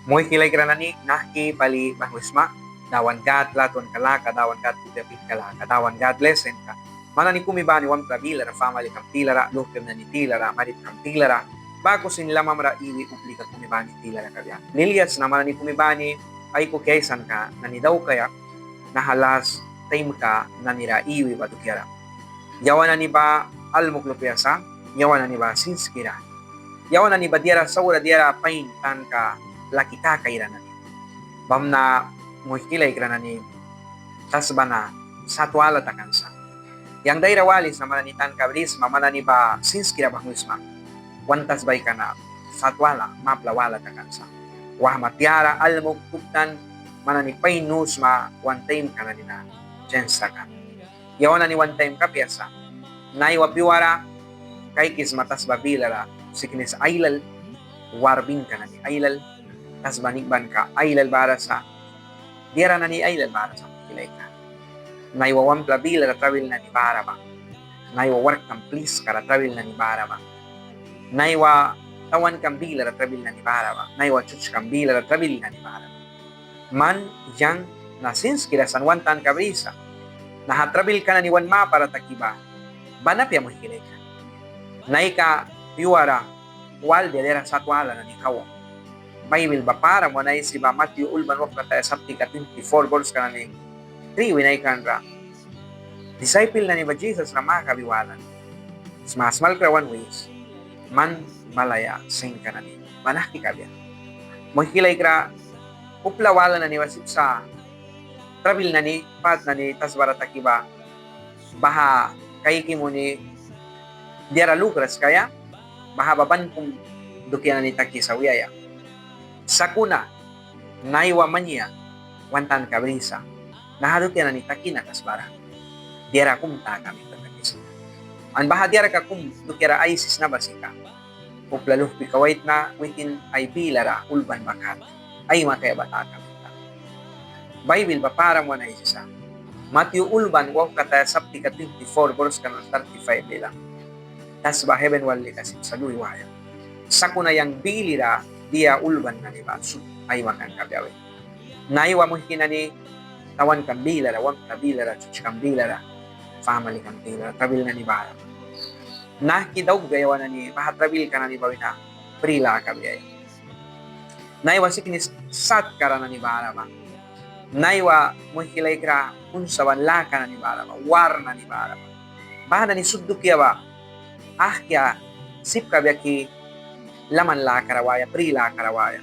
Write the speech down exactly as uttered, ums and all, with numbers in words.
Muihki laikra nani, nahki pali banghwisma Dawan Gâd latwanka laka, Dawan Gâd kupia pihka laka, Dawan Gâd lesenka. Man nani kumi bani wamtla bilara, familikam tilara, luhpim nani tilara, maritkam tilara, baku sin lamamra iwi uplika kumi bani tilara kabia. Lilia sna man nani kumi bani aikuki aisanka nani daukaia naha las taimka nanira iwi ba dukiara. Yawan nani ba almuk lupia sa, yawan nani ba sinskira, yawan nani ba diara saura, diara pain tanka laki kakaira nani. Bamna muihki laikra nani, tasba na sat wala takan sa. Yang dara walisna man nani tanka brisma, man nani ba sinskira banghwisma, wan tasbaika na sat wala, mapla wala takan sa. Wahma tiara, almuk, tuktan, man nani pain nu sma, wan taimka nani na chens takan. Yawan nani wan taimka apia sa. Naiwa pyuara kaikisma tasba bilara siknis ailal, war binka nani ailal, tasba nikbanka ailal bara sa, diara nani ailal bara sa, muihki laikra. Naiwa wamtla bilara trabil nani bara ba, naiwa warkkam pliskara trabil nani bara ba, naiwa tawankam bilara trabil nani bara ba, naiwa chuchkam bilara trabil nani bara ba. Man yang na sinskira sa an wan tanka brisa. Naha trabilka nani wan mapara taki ba ban apia, muihki laikra. Naika pyuara wal dia diara sat wala nani kau. Baibil ba param wan aisi ba Matyu ulban wauhkataya saptika twenty-four, borska nani tri wina aikanra. Disaipel nani ba Jisas ra makabi walan: Smasmalkra, wan wis, man balaia sainka nani ba nahki kabia? Muihki laikra, upla wala nani ba sip sa trabil nani, pât nani tasbara taki ba, baha kaiki muni diara lukras kaia, baha ba ban kum dukia nani takisa wiaia. Sakuna naiwa man yang wan tanka brisa, naha dukia nani taki na tasbara diara kum taka mita takisa. An baha diarka kum dukiara aisisna ba sika upla luhpika waitna witin ai bilara ulban ba kat aimakaia ba taka mita. Baibil ba param wan aisisa Matyu ulban wauhkataya saptika twenty-four, borska nani thirty-five bila: Tasba heben wal lika sip sa lui waia, sakuna yang bilira dia ulban nani ba sut aimakan kabia wi. Naiwa muihki nani, tawankam bilara, wamtla bilara, chuchkam bilara, familikam tilara trabil nani bara ba. Nahki daukbia yawan nani baha trabilka nani ba wina pri laka kabia. Naiwa siknis satka ra nani bara ba. Naiwa muihki laikra, punsaban laka nani bara ba, war nani bara ba. Baha nani sut dukia ba ahkia sip kabia ki laman lakara waia, pri lakara waia.